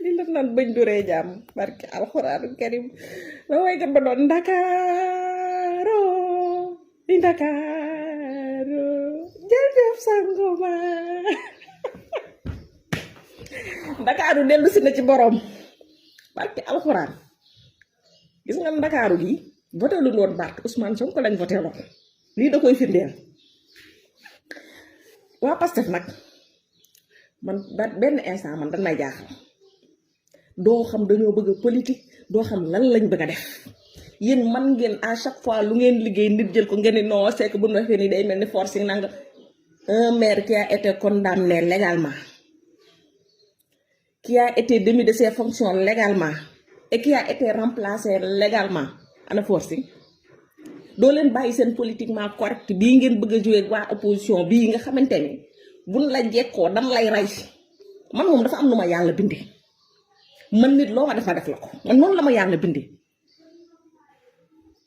li la naan bañ duree jàmm barke alxuraanu karim la waykat ba doon Ndakaaru di Ndakaaru jërëjëf sangoma Ndakaaru dellu si na ci borom barke alxuraan gis nga Ndakaaru gi voté lu woon Bart Ousmane Sonko lañ voté loon lii da koy firndeel waa Pastef nag man benn instant man dañ may jaaxal doo xam dañoo bëgg a politique doo xam lan lañ bëgg a def yéen man ngeen à chaque fois lu ngeen liggéey nit jël ko ngeen ni non c'est que bu ñu waxee nii day mel ni forcing nanga un maire qui a été condamné légalement qui a été démis de ses fonctions légalement et qui a été remplacé légalement ana forcing doo leen bàyyi seen politiquement correct bii ngeen bëgg a jouer waa opposition bii nga xamante ni buñ la jekkoo dan lay rey man moom dafa am lu ma yàlla bindee man nit loo ma def ma def la ko man noonu la ma yàlla bindee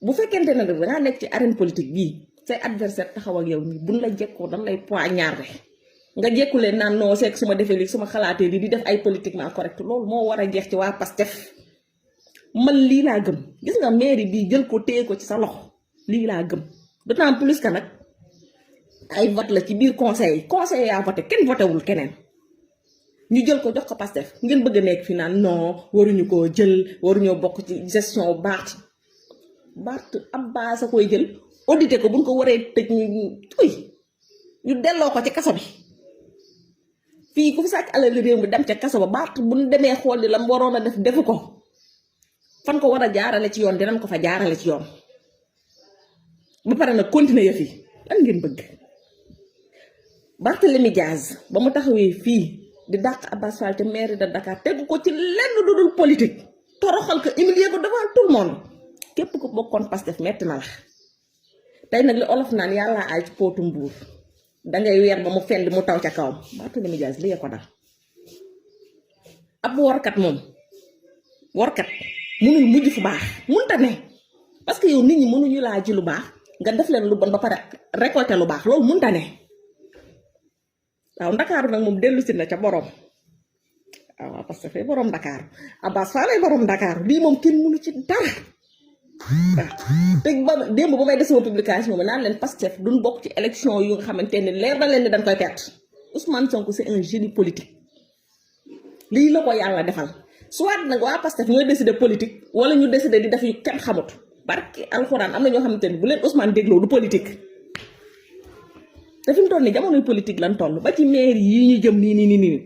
bu fekkente ne nag dangaa nekk ci arène politique bii say adversaire taxaw ak yow nii buñ la jekkoo dan lay poignarder nga jekku leen naan non c'est que su ma defee lii su ma xalaatee lii di def ay politiquement correct loolu moo war a jeex ci waa Pastef man lii laa gëm gis nga mairie bii jël ko téye ko ci sa loxo lii laa gëm d'autant plus que nag ay vote la ci biir conseil yaa voté kenn voté wul keneen ñu jël ko jox ko Pastef ngeen bëgg a nekk fi naan non waruñu koo jël waruñoo bokk ci gestion Bart ab baasa koy jël audité ko buñ ko waree tëj ñu delloo ko ci kaso bi fii ku fi sàcc alal réew mi dem ca kaso ba Bart buñ demee xool di la mu waroon a def defu ko fan ko war a jaarale ci yoon dinañ ko fa jaarale ci yoon ba pare nag continuer yëf yi lan ngeen bëgg Barthélémy Diaz ba mu taxawee fii di dàq Abass Fall te mairie de Dakar tegu ko ci lenn lu dul politique toroxal ko humilier ko devant tout le monde képp ku bokkoon Pastef metti na la tey nag li olof naan yàlla ay ci pootu mbuur dangay weer ba mu fend mu taw ca kawam Barthélémy Diaz li ko dal ab workat moom workat mënul mujj fu baax mënta ne parce que yow nit ñi mënuñu laa ji lu baax nga def leen lu bon ba pare récolter lu baax loolu mënta ne waaw Ndakaaru nag moom dellu si na ca borom waaw parce que fay borom Ndakaaru Abass Fall ay borom Ndakaaru lii moom kenn mënu ci dara waaw te ba démb ba may def sama publication bi naan leen Pastef duñ bokk ci élection yu nga xamante ne leer na leen ni dañ koy perte Ousmane Sonko c'est un génie politique lii la ko yàlla defal soit nag waa Pastef ñooy décider politique wala ñu décider di def yu kenn xamut barke alxuraan am na ñoo xamante ni bu leen Ousmane dégloo du politique te fi mu toll nii jamonoy politique lan toll ba ci maire yi ñu jëm nii